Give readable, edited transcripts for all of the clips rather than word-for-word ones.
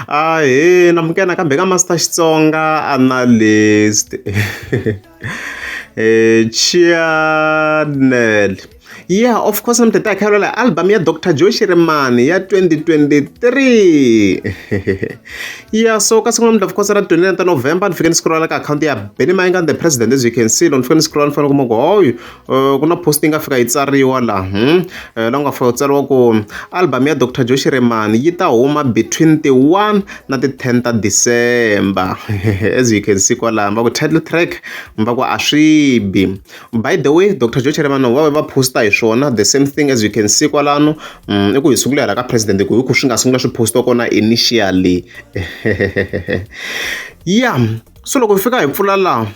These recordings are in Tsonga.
Ahee namukela nakambe ka Master Xitsonga Analyst channel. Yeah, of course mi ta kha la album ya Dr. Joe Shirimani ya 2023. Yeah, so ka siku of course ra 29 ta November ni fike ni scrolla ka account ya Benny Mayengani the president, as you can see. Loko ni fike ni scrolla ni fanele kuma ku hoy ku na post yi nga fika yi tsariwa laha, la nga fika ku tsariwa ku album ya Dr. Joe Shirimani yi ta huma between ti 1 na ti 10 ta December. As you can see kwalaho va ku title track va ku a swi bi. By the way, Dr. Joe Shirimani va va posta hi swona the same thing, as you can see kwalano. I ku hi sungula hala ka president ku hi ku swi nga sungula swi postiwa kona initially. Yeah, so loko hi fika hi pfula laha,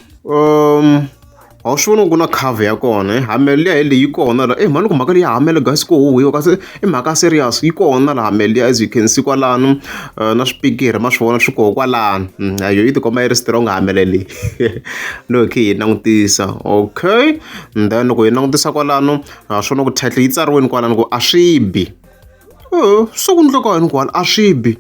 a wu swi voni ku na cover ya kona, hamele liya hi leyi yi kona la. Mhani ku mhaka leyi ya hamele guys, ku huhwiwa kasi i mhaka serious, yi kona la hamele liya, as you can see kwalano. Na swipikiri ma swi vona swi koho kwalano. Yo yi tikomba yi ri strong hamele leyi loko hi khe hi langutisa. Okay, and then loko hi langutisa kwalano, ha swi vona ku title yi tsariweni kwalano ku a swi bi. Se ku endleka yini kwala a swi bi?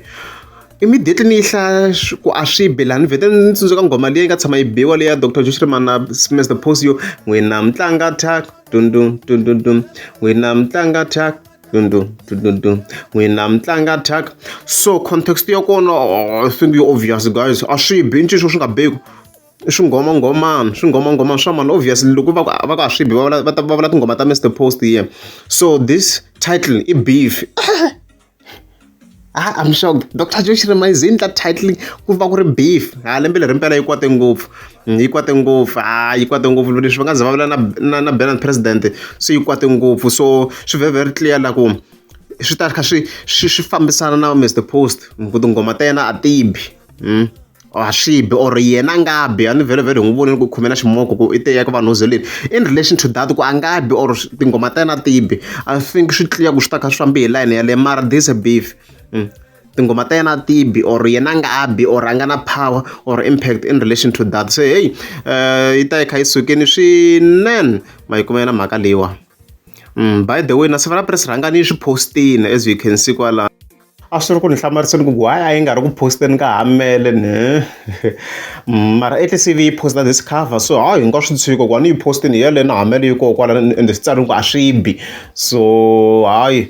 Immediately ni yi hlaya ku a swi bi laha, ni vhete ni tsundzuka nghoma leyi nga tshama yi biwa leya Dr. Joe Shirimani na Mr Post yo n'wina mitlanga thyaka dundun dundundun, n'wina mitlanga thyaka dundun dundundun, n'wina mitlanga thyaka. So context ya kona, I think yi obvious guys. A swi bi, i ncini xo swi nga biku? I swingomangomani, swingomangomani swa mani. Obviously loko va ku a swi bi, va vula va vula tinghoma ta Mr Post here. So this title i beef. Ah, I'm shocked. Dr. Joe Shirimani ze endla title ku va ku ri beef. Ha lembe leri mpela yi kwate ngopfu. Yi kwate ngopfu. Ha yi kwate ngopfu leswi va nga za va vula na Benny President, se yi kwate ngopfu. So swi very very clear la ku swi ta kha swi fambisana na Mr Post ku tinghoma ta yena a ti bi. A swi bi or yena a nga bi. A ni vhele vhele hi n'wi vonile ku khome na ximoko ku i te ya ka vanhu zeleni in relation to that ku a nga bi or tinghoma ta yena ti bi. I think swi clear ku swi ta kha swi fambi hi line yaleyo, mara this a beef. Tinghoma ta yena ti bi or yena a nga bi or a nga na power or impact in relation to that. So hey, yi ta yi kha yi sukile swinene, ma yi kuma yena mhaka leyiwa. By the way, na Sivara Press rhangani yi swi postini, as you can see kwala. A swi ri ku ni hlamariseni ku why a yi nga ri ku posteni ka hamele ne, mara at least yi posta this cover, so hayi hi nga swi tshika ku a ni yi postini hi yaleyo na hamele yi koho kwala ende swi tsariwe ku a swi bi. So hayi,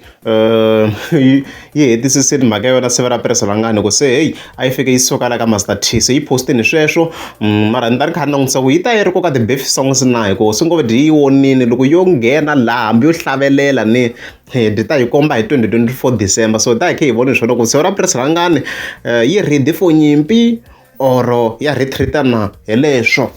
yi hetisisile mhaka ya yona Sivara Press rhangani ku se hey, a yi fike yi suka la ka Master T, se yi postini sweswo. Mara ni ta ri kha ni langutisa ku yi ta yi ri ko ka ti-beef songs na, hi ku swi ngo yi vonini loko yo nghena laha hambi yo hlavelela ni hi ta hi komba hi 2024 December. So ta hi khe hi voni swona ku Sivara Press rhangani yi ready for nyimpi or ya retreat na hi leswo.